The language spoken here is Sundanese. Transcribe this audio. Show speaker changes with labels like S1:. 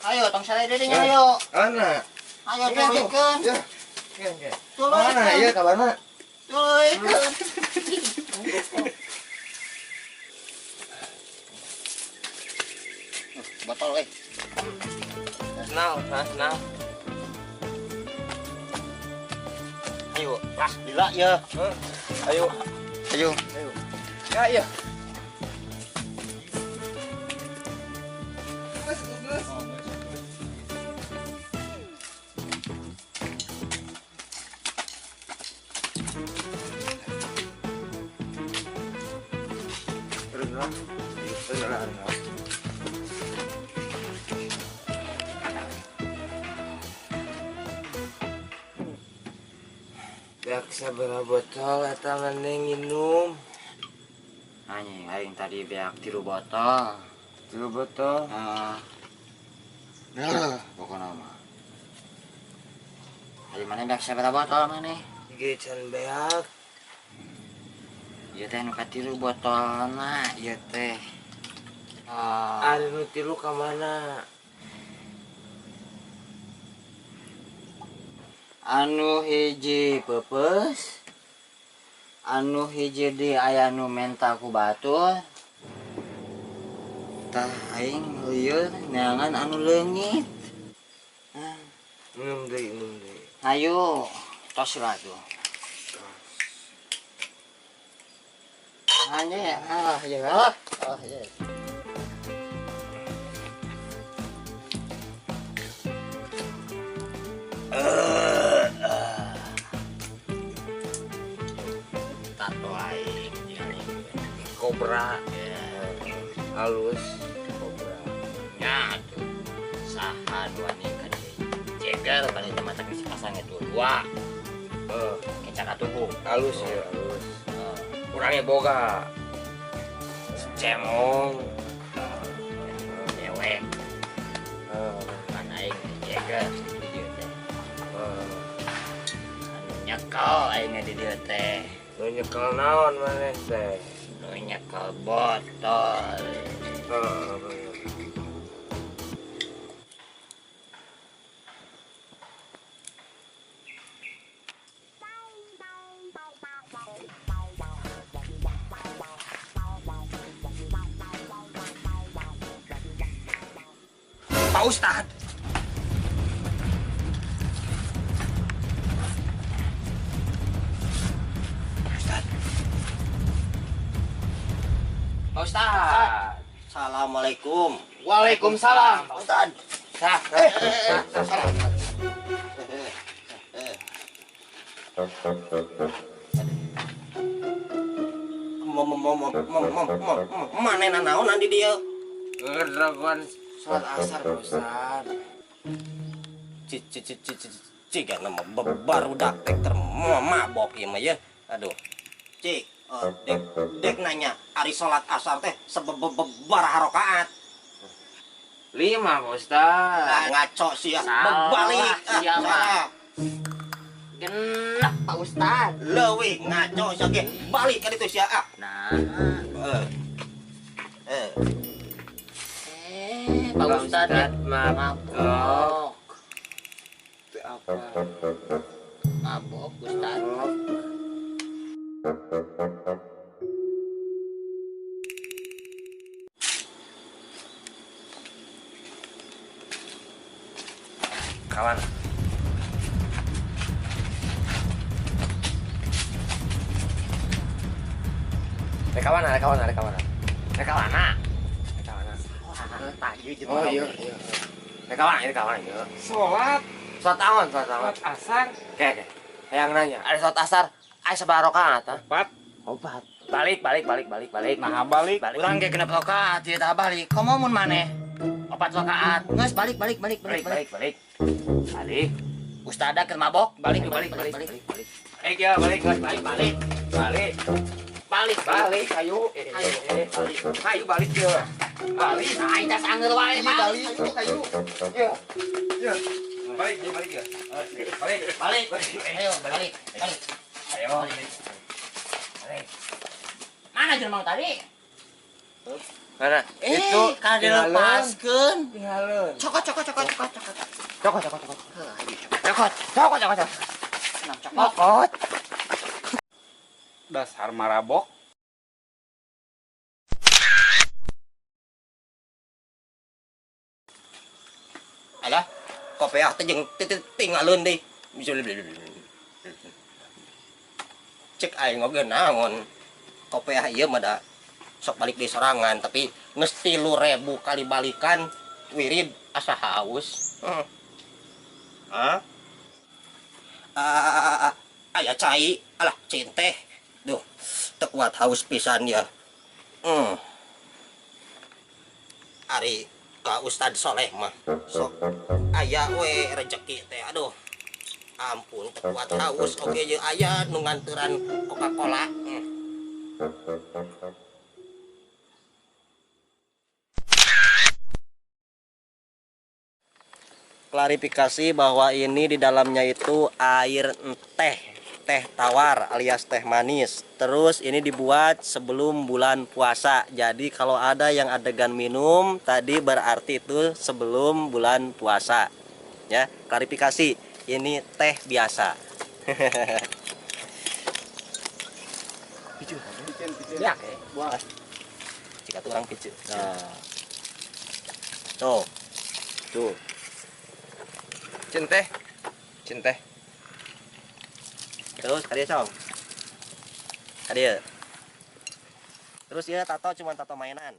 S1: Ayo tong sare deui nya ayo.
S2: Ana.
S1: Ayo tuluykeun.
S2: Ya. Oke. Mana ieu kabarna?
S1: Tuluykeun. Botol euy.
S2: Senang, senang.
S1: Ayo, lah lila ya.
S2: Ayo.
S1: Ayo.
S2: Ayo. Ya, ya. Beak sabaraha botol eta mending minum.
S1: Anjing aing tadi beak 3 botol.
S2: 3 botol?
S1: Heeh. Nah, pokona mah. Ari maneh beak sabaraha botol maneh?
S2: Ge can beak.
S1: Ieu teh nu ka-3 botolna ieu teh.
S2: Ari nu 3 ka mana?
S1: Anu hiji peupeus, anu hiji deui aya nu menta ku batur. Tah aing lieur neangan anu leungit.
S2: Minum deui, minum deui.
S1: Hayu, tos lah tuh. Hanya, ah ya, ah ya. Tato aing
S2: kobra ya. Halus kobra.
S1: Nya tuh saha dua nih kan jeger pada mata si pasang itu dua. Kecak atuh
S2: halus ya, halus. Kurangnya boga cemong
S1: cewek kan aing jeger di dieu teh. Anu nyekel aing di dieu teh.
S2: Nu nyekel naon maneh teh?
S1: Nu nyekel botol.
S2: Pak Ustad. Ustad. Pak Ustad.
S1: Assalamualaikum.
S2: Waalaikumsalam.
S1: Pak Ustad.
S2: Sah.
S1: Salah. Mana nanaonan di dieu?
S2: Ngeraguan sholat asar, Pak Ustad.
S1: Cik, nama barudak tek termabok ieu mah ye. Aduh. Cik, dek nanya ari sholat asar teh sababaraha rakaat?
S2: 5, Pak Ustad.
S1: Ah, ngaco sia. Balik
S3: sia mah. Genep, Pak Ustad.
S1: Leuwih ngaco sia ge. Balik ka ditu sia ah.
S3: Nah. Pak Ustad mabok.
S2: Apa?
S3: Mabok, Ustad.
S2: Kawan. Rekawana, rekawana, rekawana. Rekawana. Rekawana. Oh iya, iya. Rekawana, rekawana, iya.
S4: Sholat.
S2: Sholat awan, sholat awan.
S4: Sholat asar.
S2: Oke, oke. Yang nanya, ada sholat asar, ada sabaraha rakaat?
S4: 4.
S2: 4. Balik, balik, balik, balik, balik.
S4: Nah, balik.
S1: Urang ge genep rakaat, ieu tah balik. Komo mun maneh? 4 rakaat. Geus balik, balik, balik, balik,
S2: balik, balik. Balik.
S1: Ustada keur mabok,
S2: balik, balik, balik, balik, balik. Eh, ya, balik, balik, balik. Balik. Balik, balik, ayo, ayo, balik, ayo balik ya. Balik,
S3: aing tas angeur wae,
S2: balik, ayo, ya, ya, balik, ya, balik ya, balik,
S1: balik, ayo, balik, balik,
S2: ayo, balik, balik.
S3: Mana jelema tadi?
S2: Mana?
S3: Itu kada dilepaskeun.
S2: Tinggalin.
S3: Cokot cokot cokot cokot cokot.
S2: Cokot cokot cokot.
S3: Cokot.
S2: Cokot cokot cokot.
S3: Cokot.
S2: Cokot. Dasar marabok.
S1: Alah, kopiah teh jeung tinggalin deui. Cek aing oge naon. Kopiah ieu mah da sok balik di sorangan tapi geus 3.000 kali balikan wirid asa haus. Hah? Aya cai, alah cinteh. Duh, teu kuat haus pisan ya. Ari ka Ustad Soleh mah sok aya we rejeki teh. Aduh. Ampun, teu kuat haus oge ye aya nu nganteran Coca-Cola. Klarifikasi bahwa ini di dalamnya itu air teh, teh tawar alias teh manis. Terus ini dibuat sebelum bulan puasa. Jadi kalau ada yang adegan minum tadi berarti itu sebelum bulan puasa. Ya, klarifikasi, ini teh biasa. Picu.
S2: Ya,
S1: buang. Jika tuh orang picu. Nah. Tuh. Tuh.
S2: Cinteh. Cinteh.
S1: Terus kadieu song. Kadieu. Terus ya tato cuma tato mainan.